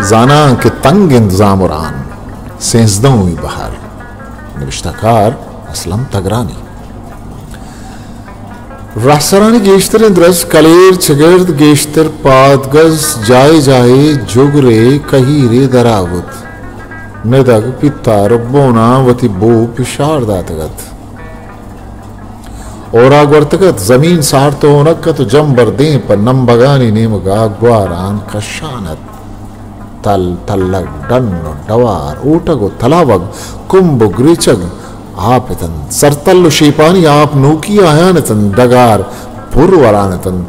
زاناں کہ تنگ انت زامران، سیزدہمی بہر۔ نبشتہ کار اسلم تگرانی۔ رہسرانی گیشتریں درچک کلیر چگرد، گیشتر پادگز، جاہے جاہے جگرے کہیرے درا بوت۔ ندگ، پیتار و بوناں وتی بو پشار داتگ ات۔ ہورا گورتگ ات، زمین سارت و ہونک ات و جمبر دیم پہ نمبگانی نیمگا گواران کشان ات۔ تل، تلگ، ڈن و ڈوار، اوٹگ و تلاوگ، کمب و گریچگ آپ اتنت۔ سرتل و شیپانی آپ نوکی آیان اتنت۔ ڈگار پر وران اتنت۔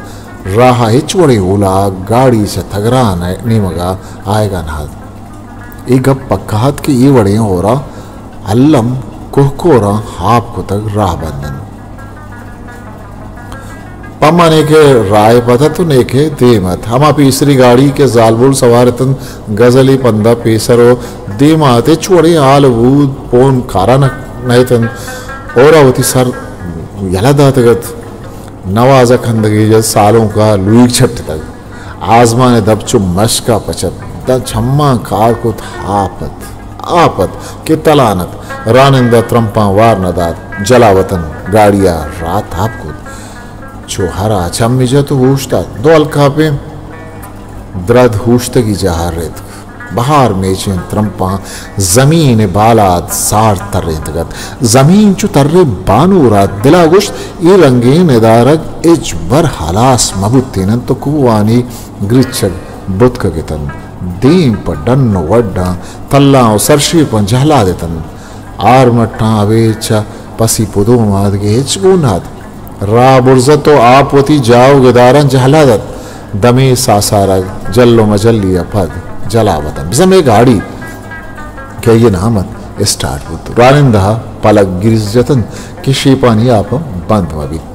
راہ ء ہچ وڑیں اولاک گاڑی چہ تگران ء نیمگا آیگا نہ ات۔ اے گپ پکا ات کہ اے وڑیں ہورا الم کوہکوراں ہاپ کتگ راہ بند انت۔ پما نے کہ راہ ء پد ات و نے کہ دیم ات۔ ہما پیسری گاڑی کہ زالبول سوار اتنت، گزلی پندا پیسر و دیما ات، ہچ وڑیں ہال و بود پون کارا نہ، نہ اتنت۔ ہورا وتی سر یلہ داتگ ات۔ نوازہ کندگی جت، سالونکا لویگ چھٹتگ۔ آزمان ء دپ چو مشکا پچت، داں چماں کار کت، آپ ات، آپ ات کہ تلان ات۔ رانندہ ترمپاں وار نہ دات، جلا وتن گاڑی ء راہ تاپ کت۔ چو ہرا چمی جت و اوشتات، دو الکاپیں درد ہوشتگی جاہ ء ریتک۔ بہار میچیں ترمپاں زمین ء بالاد سارت ترینتگ ات۔ زمین چو تریں بانور ات۔ دل ء گوشت، اے رنگیں ندارگ ہچبر ہلاس مہ بوتین انت و کوہانی گریچگ بتکگ اتنت۔ دیم پہ ڈن و وڈاں تلاں و سرشیپاں جہلاد اتنت۔ آرمٹاں ابید چہ پسی پدوم آدگہ ہچ گون نہ ات۔ راہ برز ات و آپ وتی جاہ و گداراں جہلاد ات۔ دمے ساسارگ جل و مجلی ء پد جلا وتن۔ بزاں مئے گاڑی کہ آئی ء نام ات اسٹارٹ بوت۔ رانندہ ء پلگ گریز جتنت کہ شیپانی آپ بند مہ بیت۔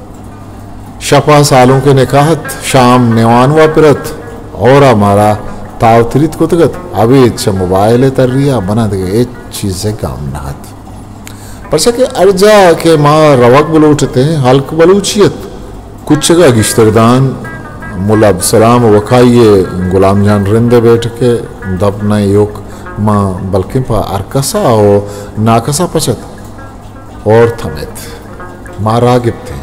شپا سالونک ء نکاہ ات، شام نوان وا پر ات، ہورا مارا تاوتریت کتگ ات، ابید چہ موبائل ء تری ء منا دگہ ہچ چیز ء گم نہ ات۔ پرچا کہ ہر جاہ کہ ما روگ بلوٹتیں، ہلک بلوچی ات۔ کچگ ء گیشتر دان ملا عبدالسلام وکائی ء غلام جان رند ء بیٹک ء دپ نہ ایوک ما بلکیں پہ ہر کسا و ناکسا پچ ات۔ اور تھمیت۔ ما راہ گپتیں۔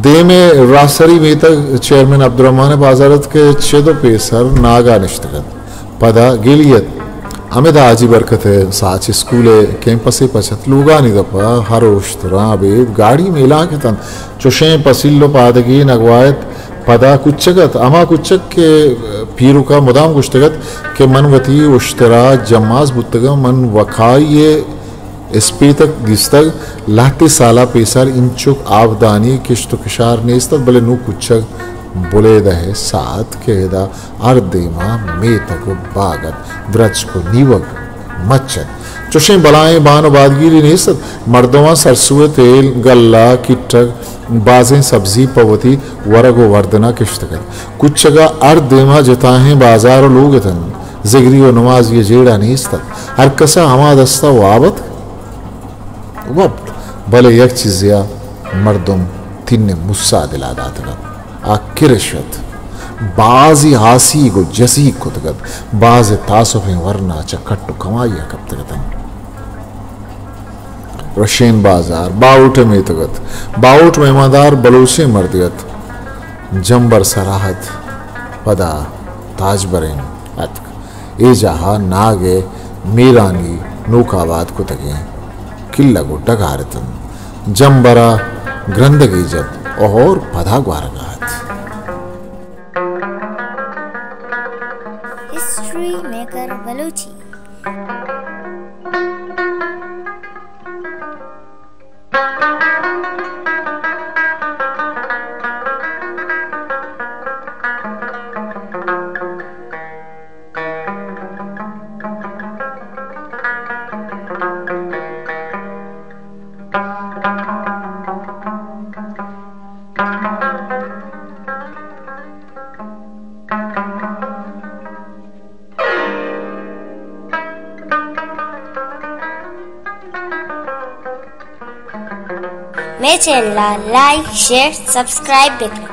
دیم ء راہسری میتگ چیئرمین عبدالرحمن ء بازار ات کہ چد و پیسر ناگا نشتگ ات۔ پدا گلی ات۔ ہمدا حاجی برکت ء ساچ اسکول ء کیمپس ء پچ ات۔ لوگانی دپ ء ہر اشتراں ابید گاڑی میلانک اتنت۔ چشیں پسیل و پادگی نگواہت۔ پدا کچک ات۔ ہما کچک کہ پیرک ء مدام گوشتگ ات کہ من وتی اشترا جماز بوتگاں، من وکائی ء اسپیتگ دیستگ، لہتے سالا پیسر اینچک آبدانی کشت و کشار نیست ات، بلے نوں کچگ بلیدہ ء ساعت کہ ادا ہر دیما میتگ و باگ ات، درچک و نیوگ مچ ات۔ چشیں بلائیں بان و بادگیری نیست ات۔ مردماں سرسو ء تیل، گلہ، کٹگ، بازیں سبزی پہ وتی ورگ و وردنا کشتگ ات۔ کچگا ہر دیما جتاہیں بازار و لوگ اتنت۔ زگری و نمازی ء جیڑہ نیست ات۔ ہر کسا ہما دستا واب ات وپت، بلے یک چیزے ء مردم تین ء مسا دل ء داتگ ات۔ آ کرش ات۔ بازی آسیگ و جسیگ کتگ ات۔ باز ء تاسفیں ورنا چہ کٹ و کمائی ء کپتگ اتنت۔ رشین بازار باہوٹ ء میتگ ات۔ باہوٹ مہماندار بلوچیں مردے ات۔ جمبر سرا ات، پدا تاجبرین اتک۔ اے جاہ ء ناگ ء میرانی نوک آباد کتگیں کلگ و ڈگار اتنت۔ جمبر ء گرندگے جت و ہور پدا گوارگ ء ات۔ ہسٹری میکر بلوچی۔ مئے چینل ء لائک، شیئر، سبسکرائب بہ کن۔